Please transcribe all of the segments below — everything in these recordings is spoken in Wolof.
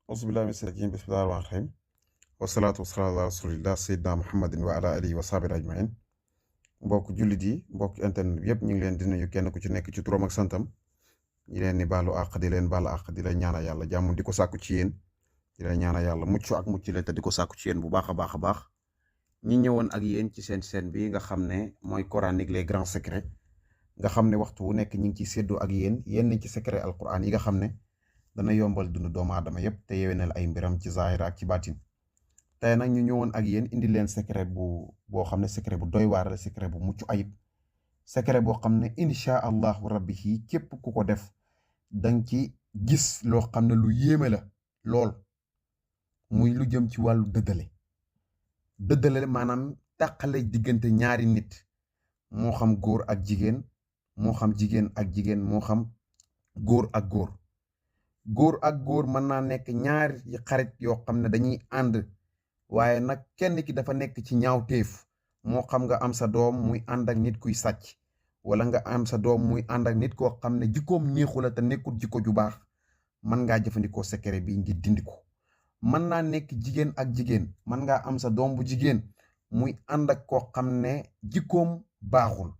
auzubillahi mina shaytaani rajiim bismillahi rahmaani rahiim wasalaatu wasalaamu ala rasulillah sayyidina muhammadin wa ala alihi wa sahbihi ajmain mbokk jullit yi mbokk internet bi yëpp ñu ngi leen di nuyu kenn ku ci nekk ci turam ak santam ñi leen ni baalu àq di leen baalu àq di leen ñaanal yàlla jàmm di ko sàkku ci yéen di leen ñaanal yàlla mucc ak mucc leen te di ko sàkku ci yéen bu baax a baax a baax ñi ñëwoon ak yéen ci seen chaîne bi nga xam ne mooy coranique les grands secrets nga xam ne waxtu wu nekk ñi ngi ciy séddoo ak yéen yenn ci secret alquran yi nga xam ne dana yombal dund doomu aadama yépp te yewenal ay mbiram ci zahir ak ci baatin tey nag ñu ñëwoon ak yéen indi leen secret boo xam ne secret bu doy waar la secret bu mucc ayib secret boo xam ne incha allahu rabbi yi képp ku ko def danga ci gis loo xam ne lu yéeme la lool muy lu jëm ci wàllu dëddale maanaam tàqale diggante ñaari nit moo xam góor ak jigéen moo xam jigéen ak jigéen moo xam góor ak góor mën naa nekk ñaari xarit yoo xam ne dañuy ànd waaye nag kenn ki dafa nekk ci ñaawteef moo xam nga am sa doom muy ànd ak nit kuy sàcc wala nga am sa doom muy ànd ak nit koo xam ne jikkoom neexu la te nekkul jikko ju baax mën ngaa jëfandikoo secret bi ngir dindi ko mën naa nekk jigéen ak jigéen mën ngaa am sa doom bu jigéen muy ànd ak koo xam ne jikkoom baaxul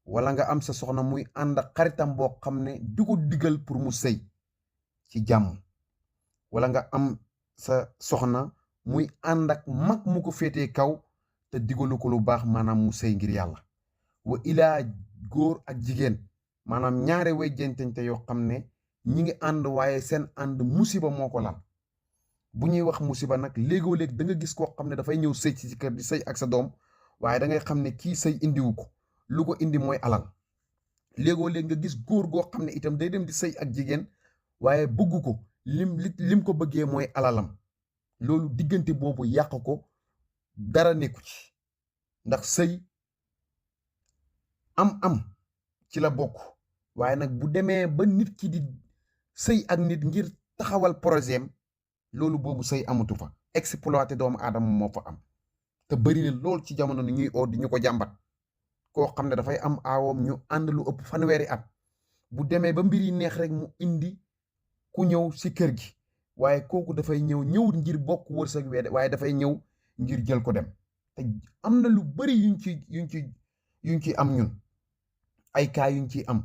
wala nga am sa soxna muy ànd ak xaritam boo xam ne du ko digal pour mu sëy ci jàmm wala nga am sa soxna muy ànd ak mag mu ko féetee kaw te digalu ko lu baax maanaam mu sëy ngir yàlla wa ilaa góor ak jigéen maanaam ñaare way jentente yoo xam ne ñi ngi ànd waaye seen ànd musiba moo ko lal bu ñuy wax musiba nag léegoo léeg da nga gis koo xam ne dafay ñëw sëy ci kër di sëy ak sa doom waaye da ngay xam ne kii sëy indiwu ko lu ko indi mooy alal léegoo léeg nga gis góor goo xam ne itam day dem di sëy ak jigéen waaye bëgg ko lim ko bëggee mooy alalam loolu diggante boobu yàq ko dara nekku ci ndax sëy am ci la bokk waaye nag bu demee ba nit ki di sëy ak nit ngir taxawal projet am loolu boobu sëy amatu fa exploité doomu aadama moo fa am te bëri na lool ci jamono ni ñuy oo di ñu ko jàmbat koo xam ne dafay am aawoom ñu ànd lu ëpp fanweeri at bu demee ba mbir yi neex rek mu indi ku ñëw ci kër gi waaye kooku dafay ñëw ngir bokk wërsëg wee waaye dafay ñëw ngir jël ko dem te am na lu bari yuñ ci am ñun ay kaa yuñ ciy am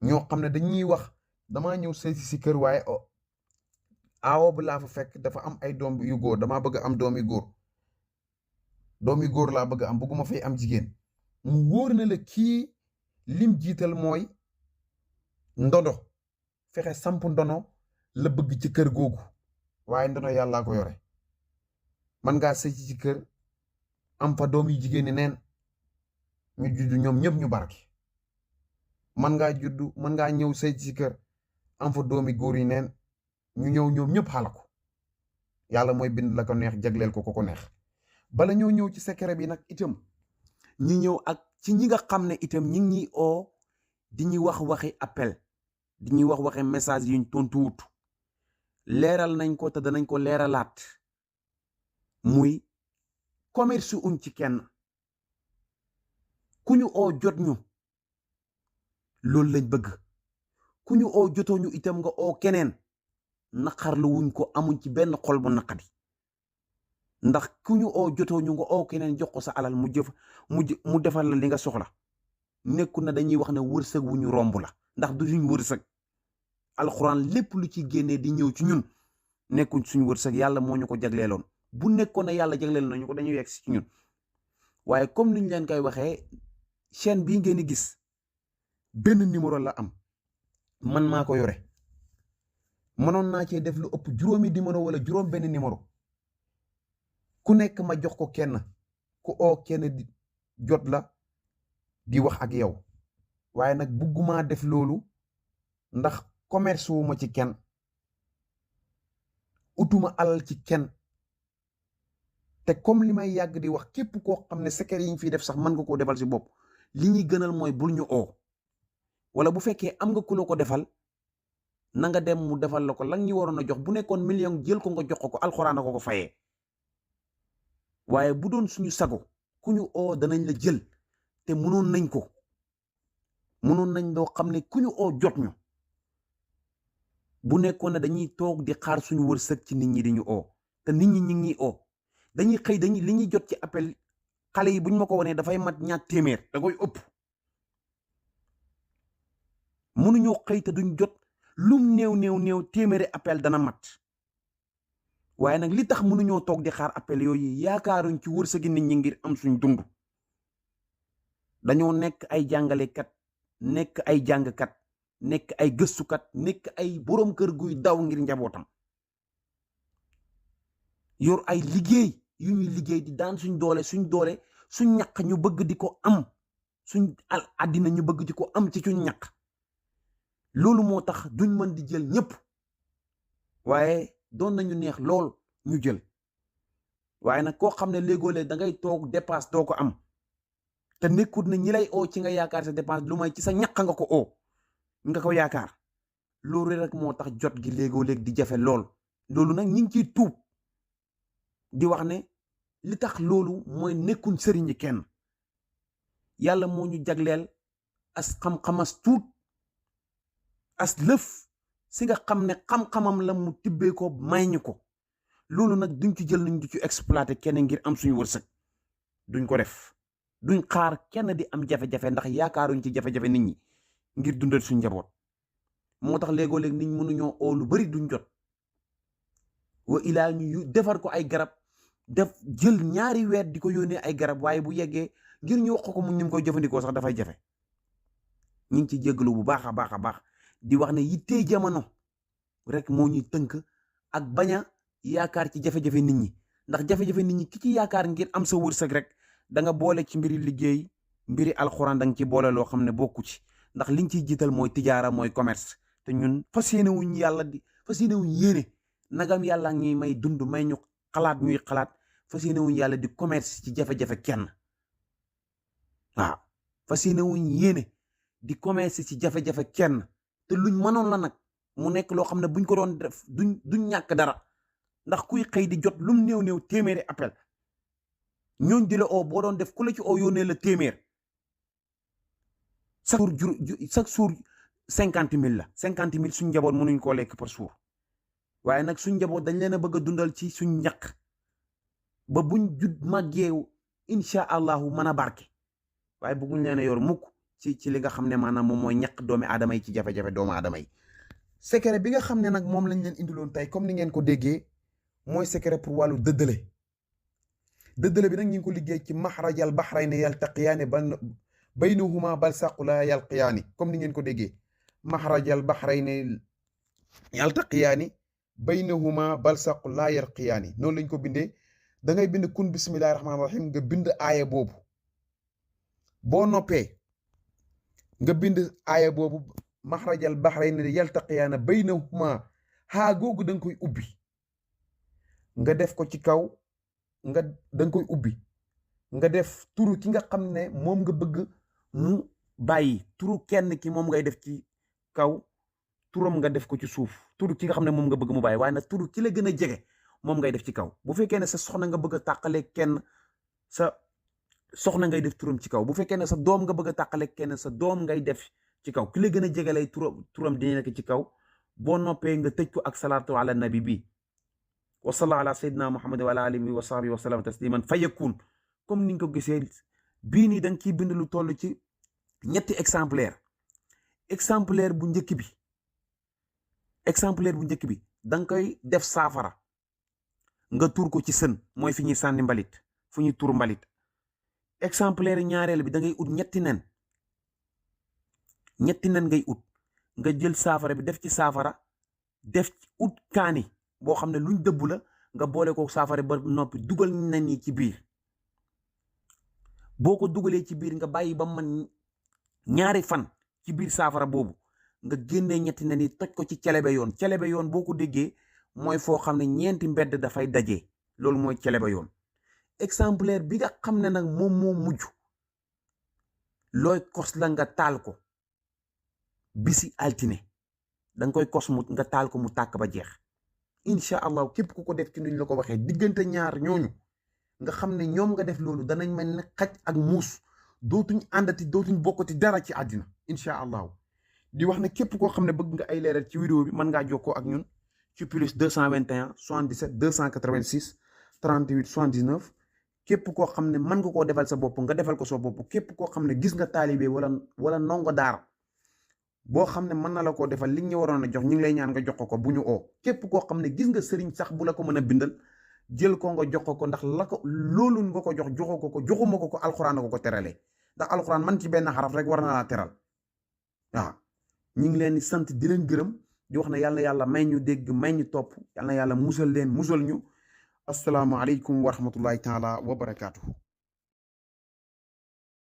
ñoo xam ne dañuy wax damaa ñëw sëy si kër waaye aawo bu laa fa fekk dafa am ay doom yu góor damaa bëgg am doom yu góor laa bëgg am bëgguma fay am jigéen mu wóor na la kii lim jiital mooy ndono fexe samp ndono la bëgg ci kër googu waaye ndono yàllaa ko yore man ngaa sëy ci kër am fa doom yu jigéen ñi neen ñu judd ñoom ñëpp ñu barke mën ngaa ñëw sëy ci kër am fa doomi góor yi neen ñu ñëw ñoom ñëpp xala ko yàlla mooy bind la ko neex jagleel ko ko neex bala ñoo ñëw ci secret bi nag itam ñu ñëw ak ci ñi nga xam ne itam ñi ngi ñuy oo di ñuy wax waxi appel di ñuy wax waxi message yuñ tontu wut leeral nañ ko te danañ ko leeralaat muy commerce uñ ci kenn ku ñu oo jot ñu loolu lañ bëgg ku ñu oo jotoo ñu itam nga oo keneen naqarlu wuñ ko amuñ ci benn xol bu naqadi ndax ku ñu oo jotoo ñu nga oo keneen jox ko sa alal mu defal la li nga soxla nekku na dañuy wax ne wërsëg wu ñu romb la ndax du suñ wërsëg alxuraan lépp lu ci génnee di ñëw ci ñun nekkuñ suñ wërsëg yàlla moo ñu ko jagleeloon bu nekkoon ne yàlla jagleel nañu ko dañuy yegg si ci ñun waaye comme niñ leen koy waxee chaîne bii ngeen di gis benn numéro la am man maa ko yore mënoon naa cee def lu ëpp juróomi numéro wala juróom benn numéro ku nekk ma jox ko kenn ku oo kenn jot la di wax ak yow waaye nag bugguma def loolu ndax commerce wu ma ci kenn utuma alal ci kenn te comme li may yàgg di wax képp koo xam ne secret yi ñu fiy def sax mën nga koo defal si bopp li ñuy gënal mooy bul ñu oo wala bu fekkee am nga ku la ko defal na nga dem mu defal la ko lan ñu waroon a jox bu nekkoon million jël ko nga jox ko alxuraan ko fayee waaye bu doon suñu sago ku ñu oo danañ la jël te mënoon nañ loo xam ne ku ñu oo jot ñu bu nekkoon ne dañuy toog di xaar suñu wërsëg ci nit ñi di ñu oo te nit ñi ñu ngi oo dañuy xëy li ñuy jot ci appel xale yi buñ ma ko wanee dafay mat ñaar téeméer da koy ëpp. mënuñoo xëy te duñ jot lum néew téeméeri appel dana mat waaye nag li tax mënuñoo toog di xaar appel yooyu yaakaaruñ ci wërsëgi nit ñi ngir am suñ dund. dañoo nekk ay jàngalekat nekk ay jàngkat nekk ay gëstukat nekk ay boroom kër guy daw ngir njabootam yor ay liggéey yu ñuy liggéey di daan suñ doole suñ ñaq ñu bëgg di ko am suñ àddina ñu bëgg di ko am ci suñ ñaq. loolu moo tax duñ mën di jël ñëpp waaye doon nañu neex lool ñu jël waaye nag koo xam ne léegoo-léeg da ngay toog dépasse doo ko am te nekkut na ñi lay oo ci nga yaakaar sa dépense lu may ci sa ñaq nga ko oo nga ko yaakaar loolu rek moo tax jot gi léegoo-léeg di jafe lool. loolu nag ñi ngi ciy tuub di wax ne li tax loolu mooy nekkuñ sëriñi kenn yàlla moo ñu jagleel as xam-xamas tuut as lëf si nga xam ne xam-xamam la mu tibbee ko may ñu ko loolu nag duñ ci jël nañ du ci exploité kenn ngir am suñu wërsëg duñ ko def. duñ xaar kenn di am jafe-jafe ndax yaakaaruñ ci jafe-jafe nit ñi ngir dundal suñ njaboot moo tax léegoo-léeg nit ñi mënuñoo oo lu bari duñ jot wa ilaa ñu defar ko ay garab def jël ñaari weer di ko yónnee ay garab waaye bu yeggee ngir ñu wax ko mu ñu koy jëfandikoo sax dafay jafe. ñu ngi ci jéggalu bu baax a baax a baax di wax ne yittee jamono rek moo ñuy tënk ak bañ a yaakaar ci jafe-jafe nit ñi ndax jafe-jafe nit ñi ki ci yaakaar ngir am sa wërsëg rek da nga boole ci mbiri liggéey mbiri alxuraan da nga ci boole loo xam ne bokku ci ndax liñ ciy jiital mooy tijaara mooy commerce te ñun fas yéene wuñ yàlla di fas yéene wuñ yéene nagam yàlla ñuy may dund may ñu xalaat ñuy xalaat fas yéene wuñ yàlla di commerce ci jafe-jafe kenn waaw fas yéene wuñ yéene di commerce ci jafe-jafe kenn te luñ mënoon la nag mu nekk loo xam ne buñ ko doon def duñ ñàkk dara ndax kuy xëy di jot lum néew téeméeri appel ñooñ di la oo boo doon def ku la ci oo yónnee la téeméer chaque jour 50 000 la 50 000 suñ njaboot mënuñ koo lekk par jour waaye nag suñ njaboot dañ leen a bëgg a dundal ci suñ ñaq ba buñ jud màggeew incha allahu mën a barke waaye bëgguñ leen a yor mukk ci li nga xam ne maanaam moom mooy ñaq doomi aadama yi ci jafe-jafe doomu aadama yi. secret bi nga xam ne nag moom lañ leen indiloon tey comme ni ngeen ko déggee mooy secret pour wàllu dëddale bi nag ñu ngi ko liggéey ci maxrajal baxrayni yaltaqiyaani baynahuma balsaqu la yalqiyaani comme ni ngeen ko déggee maxrajal baxrayni yaltaqiyaani baynahuma balsaqu la yalqiyaani noonu lañ ko bindee da ngay bind kun bismillahi rahmaani rahim nga bind aaya boobu boo noppee nga bind aaya boobu maxrajal baxrayni yaltaqiyaani baynahuma haa googu da nga koy ubbi nga def ko ci kaw da nga koy ubbi nga def turu ki nga xam ne moom nga bëgg mu bàyyi turu kenn ki moom ngay def ci kaw turam nga def ko ci suuf turu ki nga xam ne moom nga bëgg mu bàyyi waaye nag turu ki la gën a jege moom ngay def ci kaw bu fekkee ne sa soxna nga bëgg a tàqale kenn sa soxna ngay def turam ci kaw bu fekkee ne sa doom nga bëgg a tàqale kenn sa doom ngay def ci kaw ki la gën a jege lay turam dina nekk ci kaw boo noppee nga tëj ko ak salaatu ala nabi bi wa salla ala sayyidina muhammad wa ala alihi wa sahbihi wa sallam tasliman fa yakun comme ni nga ko gisee bii nii da nga ciy bind lu toll ci ñetti exemplaire bu njëkk bi da nga koy def saafara nga tuur ko ci sën mooy fi ñuy sànni mbalit fu ñuy tuur mbalit exemplaire ñaareel bi da ngay ut ñetti nen ngay ut nga jël saafara bi def ci saafara def ci ut kaani boo xam ne luñ dëbb la nga boole ko saafara ba noppi dugal nen yi ci biir boo ko dugalee ci biir nga bàyyi ba man ñaari fan ci biir saafara boobu nga génnee ñetti nen yi toj ko ci celebe yoon boo ko déggee mooy foo xam ne ñeenti mbedd dafay daje loolu mooy celebe yoon exemplaire bi nga xam ne nag moom moo mujj looy kos la nga taal ko bisi altine danga koy kos mu nga taal ko mu tàkk ba jeex incha allah képp ku ko def ci nuñ la ko waxee diggante ñaar ñooñu nga xam ne ñoom nga def loolu danañ mel ne xaj ak muus dootuñ àndati dootuñ bokkati dara ci àddina incha allahu di wax ne képp koo xam ne bëgg nga ay leeral ci vidéo bi mën ngaa jokkoo ak ñun ci plus 221 77 286 38 79 képp koo xam ne mën nga koo defal sa bopp nga defal ko sa bopp képp koo xam ne gis nga taalibe wala ndongo daara boo xam ne mën na la koo defal li ñu waroon a jox ñu ngi lay ñaan nga jox ko bu ñu oo képp koo xam ne gis nga sëriñ sax bu la ko mën a bindal jël ko nga jox ko ndax la ko loolu nga ko jox joxoo ko joxuma ko alxuraan ko teralee ndax alxuraan man ci benn xaraf rek war na laa teral waaw ñu ngi leen di sant di leen gërëm di wax ne yàlla may ñu dégg may ñu topp yàlla musal leen musal ñu asalaamaaleykum wa rahmatullahi taala wa barakaatuhu